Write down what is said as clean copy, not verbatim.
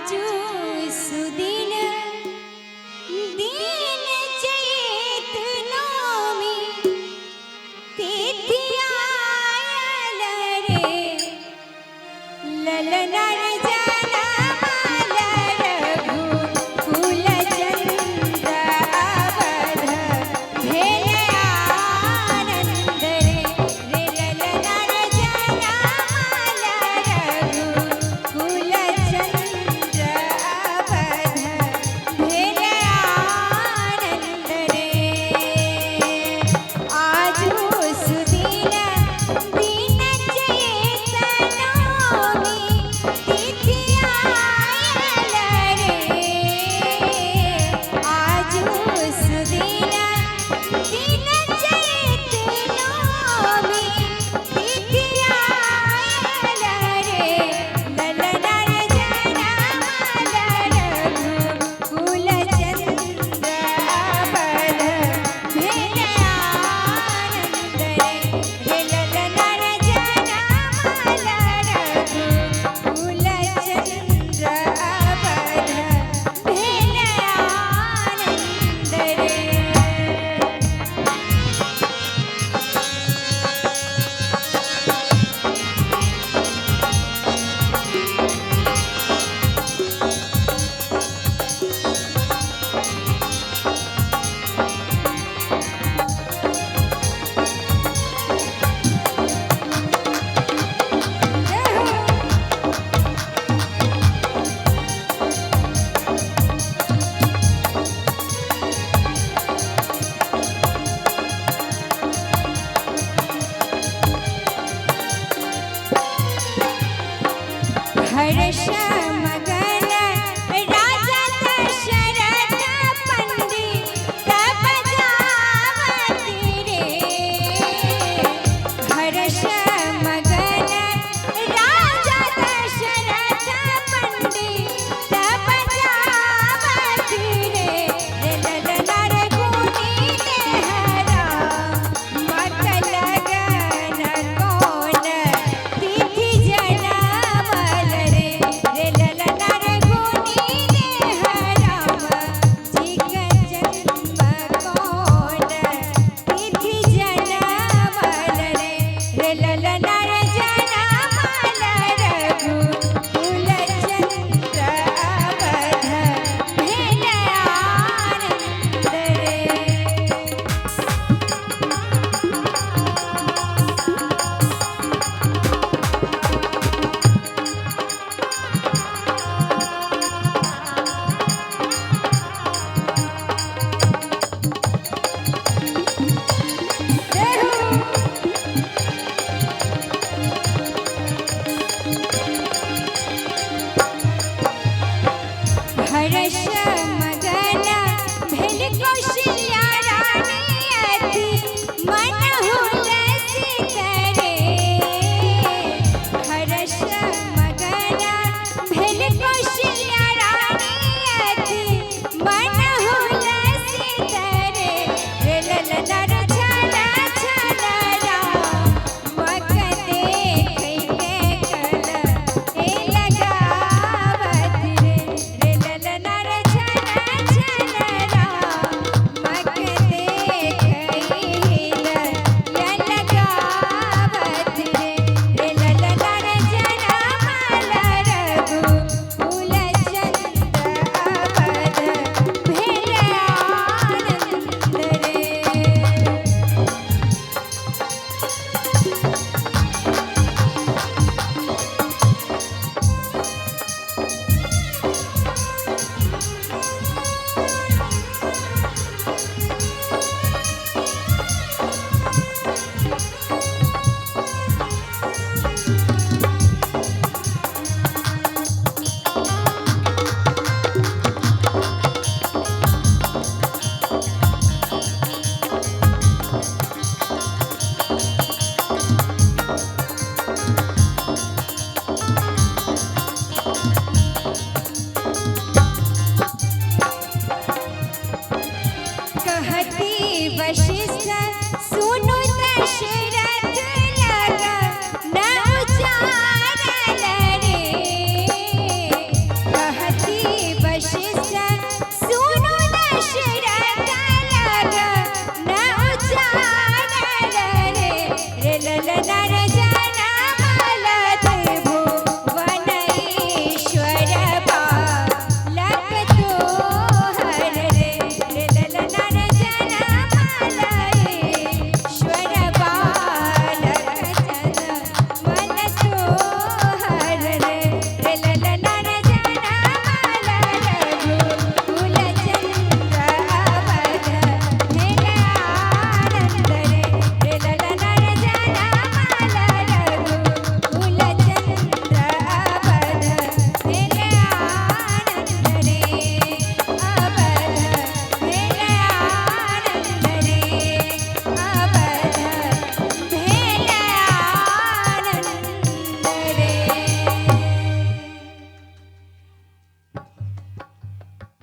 आजू सुदिन दिन चैत नवमी तिथि आयल रे ललना रे जनमाल रघुकुल चंद्र अवध भेल आनंद रे रे ललना रे जनमाल रघुकुल चंद्र अवध भेल आनंद रे। आजू सुदिन दिन चैत नवमी तिथि आयल रे। आजू सुदिन दिन चैत नवमी तिथि आयल रे ललना रे जनमाल रघुकुल चंद्र अवध भेल आनंद रे रे ललना रे जनमाल रघुकुल चंद्र अवध भेल आनंद रे। जय हो। हर्ष मगन राजा दशरथ पंडित बजावती रे। हर्ष मगन राजा दशरथ पंडित बजावती रे रे ललना रे गुणी देहरा मत लगन कौन तिथि जनमल रे रे ललना रे गुणी देहरा जी के जन्म कौन तिथि जनमल रे रे ललना रे जनमल रघुकुल चंद्र अवध भेल आनंद रे। जय हो। हर्ष मगन भेल कौशल्या रानी अति मन हुलसित रे। हर्ष मगन भेल कौशल्या